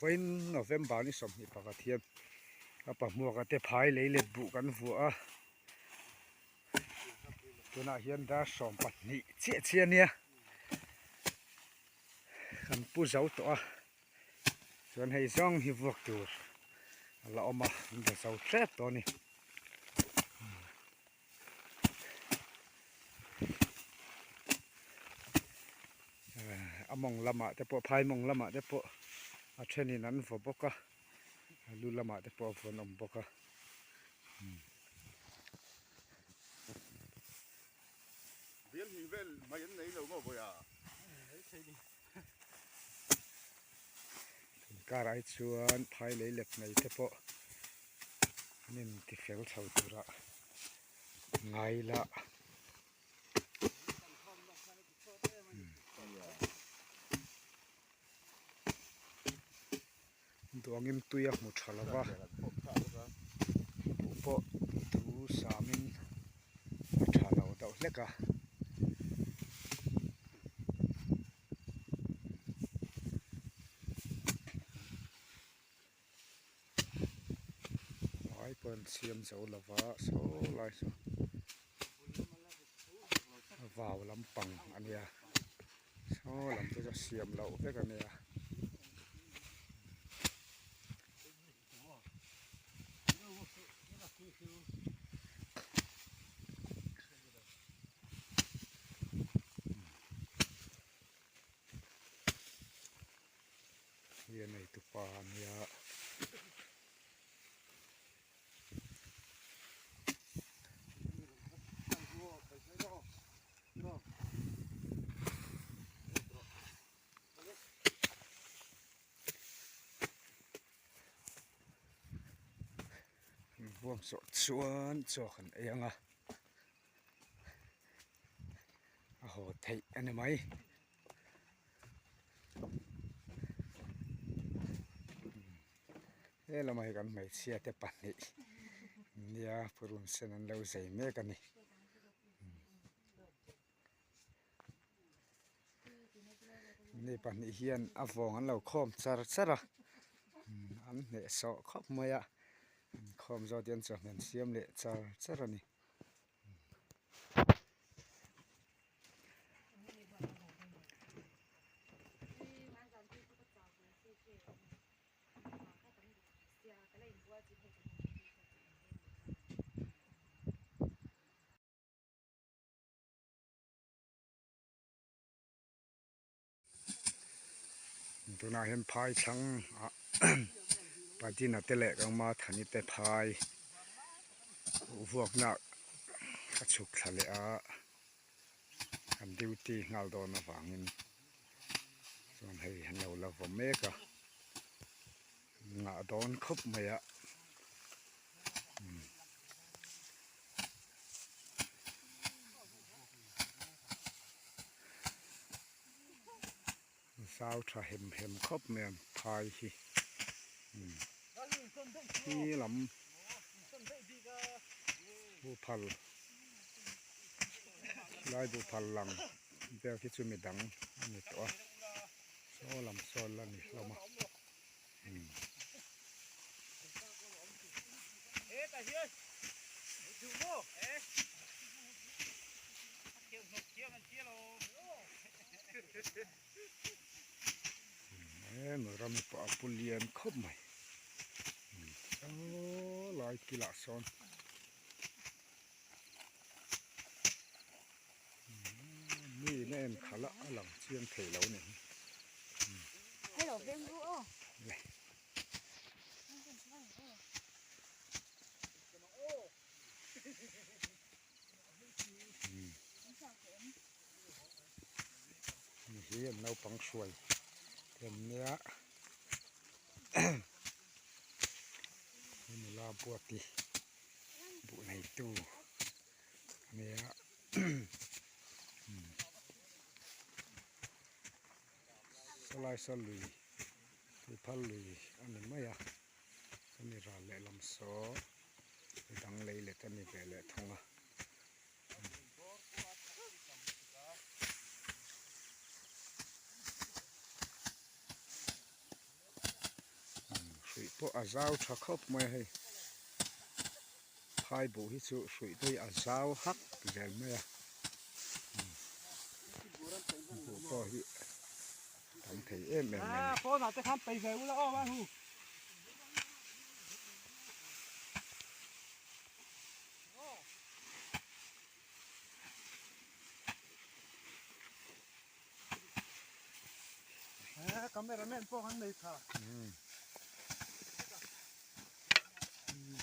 Vawiin November ni 21 hian a pahmuaka te phai lei let buh kan vuah a, tunah hian dar 12 chiah chiah a nia, kan pu zo tawh a, chuan hei zawng hi vuak tur a la awm a, an la zo tep tawh a ni. A mawng lamah te pawh phai mawng lamah te pawh a thenin an vaw bawk a a lu lamah te pawh a vawn awm bawk a. Bial hnih vel mai an nei lo maw vawiah? Karah hi chuan phai lei let mai te pawh an inti fel chho tura ngai la. Duangin tui a hmu tha lo va, buh pawh thu samin a tha lo deuh hlek a. Vai pawh an siam zo lo va saw lai saw vau lampang a nia saw lam te chu siam loh vek a nia. Hi a nei tupa a nia. Vuak zawh chuan chaw kan ei ang a a haw theih a ni mai. He lamah hi kan hmeichhia te pahnih nia purun sen an lo zai mek a ni. Mi pahnih hian a vawng an lo khawm char char a an hnehsawh khawp mai a an khawm zawt hian chawhmeh an siam leh char char a ni. Tunah hian phai chhang ah Padina te leh Kangma Thani te phai vuakna a chhuk thla leh a an duty nghal dawn avangin chuan hei an lo la vaw mek a ngah dawn khawp mai a. Zau tha hem hem khawp mai an phai hi khi lam buhphal khilai buhphal lang vel khi chu midang a ni tawh a saw lam saw la ni hlawm a. Hemi ram pawh a pu lian khawp mai saw lai kilah sawn mi in a en khalh a a lang chiang thei lo a ni hi. Hei hi an naupang hruai te an nia nula buati buh neitu a nia sawlai saw lui tuiphal lui a ni mai a chumi ral lehlam saw midang lei let a ni ve leh thung a. pawh a zau tha khawp mai a hei phai buh hi chu hruih te hi a zau hak zel mai a buh pawh hi tam thei em em mai a ni. Cameraman pawh kan nei tha.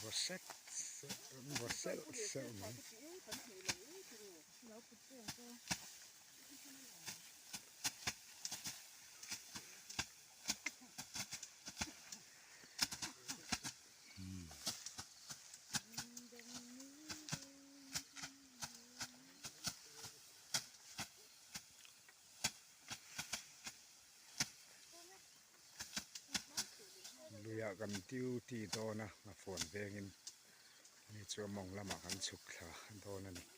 Vaw sek vaw selh selh mai. Luiah kan duty dawn a a phone vengin ani chu a mawng lamah kan chhuk thla dawn a ni.